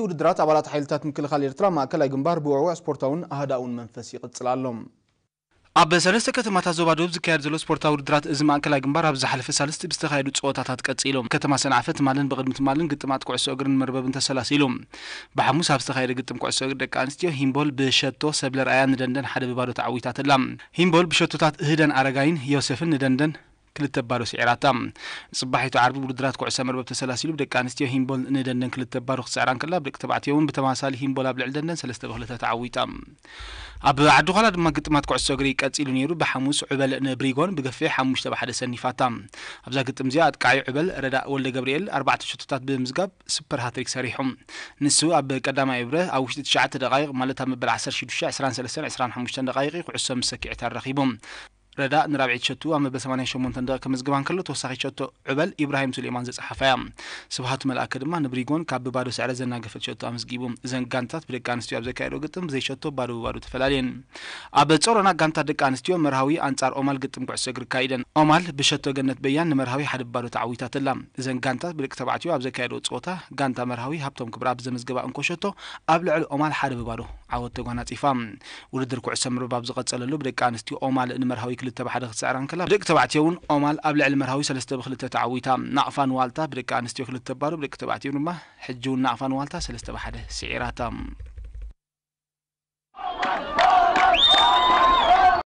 ውድድራት ኣባላት ሓይልታት ምክልኻል ኤርትራ ማእከላይ ግንባር ብውዕውዕ ስፖርታውን ኣህዳውን መንፈስ ይቕጽል ኣሎ። ኣብ ሰለስተ ከተማታት ዞባ ደቡብ ዝካየድ ዘሎ ስፖርታዊ ውድድራት እዚ ማእከላይ ግንባር ኣብ ዝሓለፈ ሳልስቲ ብዝተኻየዱ ጸወታታት ቀጺሉ። ከተማ ሰንዓፈ ትማልን ብቕድሚ ትማልን ግጥማት ኩዕሶ እግርን መርበብን ተሰላሲሉ። ብሓሙስ ኣብ ዝተኻየደ ግጥም ኩዕሶ እግሪ ደቂ ኣንስትዮ ሂምቦል ብሸቶ ሰብለ ረኣያ ንደንደን ሓደ ብባዶ ተዓዊታትላ። ሂምቦል ብሸቶታት እህደን ኣረጋይን ዮሴፍን ንደንደን ክልተ ባዶ ስዒራታ። ጽባሒቱ ዓርቢ ውድድራት ኩዕሶ መርበብ ተሰላሲሉ ብደቂ ኣንስትዮ ሂምቦል ንደንደን ክልተ ባዶ ክትስዕራ እንከላ፣ ብደቂ ተባዕትዮ እውን ብተመሳሳሊ ሂምቦል ኣብ ልዕሊ ደንደን ሰለስተ ብክልተ ተዓዊታ። ኣብ ዓዲ ዃላ ድማ ግጥማት ኩዕሶ እግሪ ቀጺሉ ነይሩ። ብሓሙስ ዕበል ንብሪጎን ብገፊሕ ሓሙሽተ ብሓደ ሰኒፋታ። ኣብዛ ግጥም እዚኣ ኣጥቃዒ ዕበል ረዳእ ወልደ ገብርኤል ኣርባዕተ ሸቶታት ብምዝጋብ ሱፐር ሃትሪክ ሰሪሑ። ንሱ ኣብ ቀዳማይ እብረ ኣብ ውሽጢ ትሽዓተ ደቃይቕ፣ ማለት ኣብ መበል ዓሰርተ ሽዱሽተ፣ ዕስራን ሰለስተን ዕስራን ሓሙሽተን ደቃይቕ ኩዕሶ ምስ ሰኪዐት ኣረኺቡ። ረዳእ ንራብዒት ሸቱ ኣብ መበል ሰማንያን ሸሞንተን ደቂቕ ከመዝግባ እንከሎ፣ ተወሳኺት ሸቶ ዕበል ኢብራሂም ሱሌማን ዘጸሓፋ እያ። ስብሃቱ መልኣከ ድማ ንብሪጎን ካብ ብባዶ ስዕረት ዘናገፈት ሸቶ ኣመዝጊቡ። እዘን ጋንታት ብደቂ ኣንስትዮ ኣብ ዘካየዶ ግጥም ብዘይ ሸቶ ባዶ ብባዶ ተፈላልየን። ኣብ ጾሮና ጋንታ ደቂ ኣንስትዮ መርሃዊ ኣንጻር ኦማል ግጥም ኩዕሶ እግሪ ካይደን። ኦማል ብሸቶ ገነት በያን ንመርሃዊ ሓደ ብባዶ ተዓዊታትላ። እዘን ጋንታት ብደቂ ተባዕትዮ ኣብ ዘካየዶ ጸወታ፣ ጋንታ መርሃዊ ሃብቶም ክብረኣብ ብዘመዝገባ እንኮ ሸቶ ኣብ ልዕሊ ኦማል ሓደ ብባዶ ዓወት ተጓናጺፋ። ውድድር ኩዕሶ መርበብ ኣብ ዝቐጸለሉ ብደቂ ኣንስትዮ ኦማል ንመርሃዊ ክልተ ብሓደ ክትስዕራ እንከላ፣ ብደቂ ተባዕትዮ እውን ኦማል ኣብ ልዕሊ መርሃዊ ሰለስተ ብክልተ ተዓዊታ። ናቕፋን ዋልታ ብደቂ ኣንስትዮ ክልተ ባዶ፣ ብደቂ ተባዕትዮ ድማ ሕጂ እውን ናቕፋን ዋልታ ሰለስተ ብሓደ ስዒራታ።